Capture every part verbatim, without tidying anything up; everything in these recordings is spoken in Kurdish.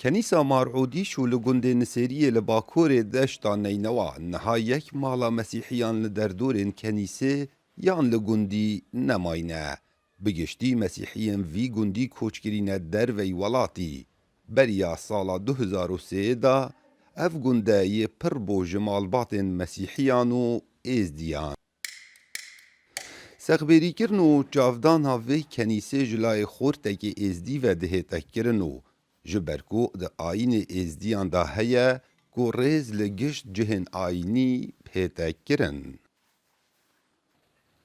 Kenîsa Mar Odîşo li gundê Nisêriyê li bakurê deşta Neynewa niha yek mala mesîhiyan li derdorên kenîsê yan li gundî nemayne. Bi giştî mesîhiyên vî gundî koç kirîne dervey welatî. Beriya sala du hezar û sê de ev gunde yê pir bû ji malbatên mesîhiyan û êzdiyan. Sexbêrîkirin û çavdana vê kenîsê ji layê xortekê êzdî ve dihête kirin û ji ber ku di ayînê êzdiyan de heye ku rêz li gişt cihên ayînî pête kirin.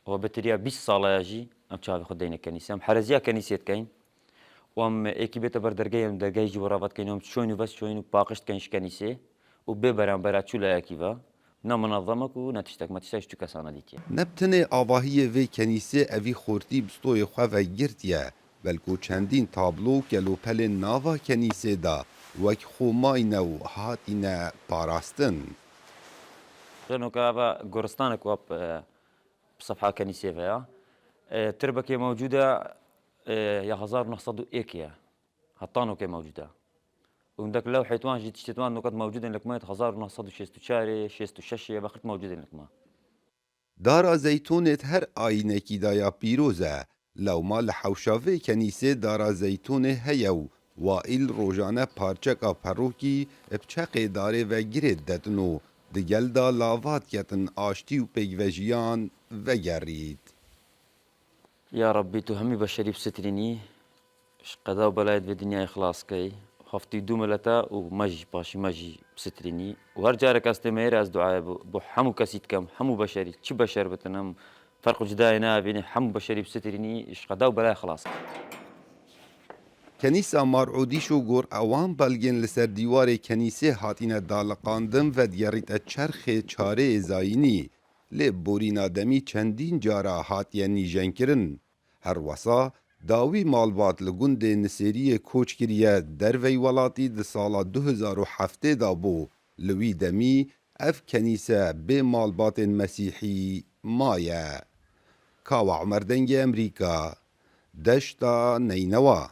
Û betiriya bîst sala ya jî em çavê xwe deyne kenîsê. Em hereziya kenîsê dikeyn. Û em êkî bête ber dergehê, em dergehê jî wira vedikeyn û em çoyn û vez çoyn û paqij dikeyn ji kenîsê û bê beramber a çû layekî ve. Ne minezem e ku ne tiştek me tiştek ji tu kesa nedîtiye. Ne bi tenê avahiyê vê kenîsê evî xortî bi stoyê xwe ve girtiye, belku çendîn tablo û kelopelên nava kenîsê de wek xwe mayne û hatîne parastin. Renoka eva goristanek wa bi, bi sefha kenîsê ve ya. E, tirbekê mewcûd e, e, ya hezar û neh sed û êk ye. Heta nokê mewcûd e. Û hindek lewhê wan jî tiştê wan noket mewcûd in li ku me hezar û neh sed û şêst û çarê, şêst û şeşê ve xirt mewcûd in li ku me. Dara zeytûnê di her ayînekî de ya pîroz e. Lewma li hewşa vê kenîsê dara zeytûnê heye û waîl rojane parçeka perokî bi çeqê darê ve girê didetin û di gel de lava diketin aştî û pêkvejiyan vegerît. Ya Rabbî, tu hemî beşerî bisitirînî, ji qeda û belayê di vê dinyayê xilas key. Heftî du milete û me jî, paşî me jî bisitirînî. Û her carek ez tê mêr, ez duayê bo, bo hemû kesî dikem, hemû beşerî, çi beşer bitin, em ferq û cudayê neavînî, hemû beşerî bisitirînî, ji qeda û belayê xilas key. Kenîsa Mar Odîşo gor ewan belgên li ser dîwarê kenîsê hatîne daliqandin vedigerîte çerxê çarê zayînî. Lê borîna demî çendîn cara hatiye nîjenkirin. Her wesa dawî malbat li gundê Nisêriyê koç kiriye dervey welatî di sala du hezar û heftê de bû. Li wî demî ev kenîse bê malbatên mesîhî maye. Kawa Umer Dengê Emerîka, Deşta Neynewa.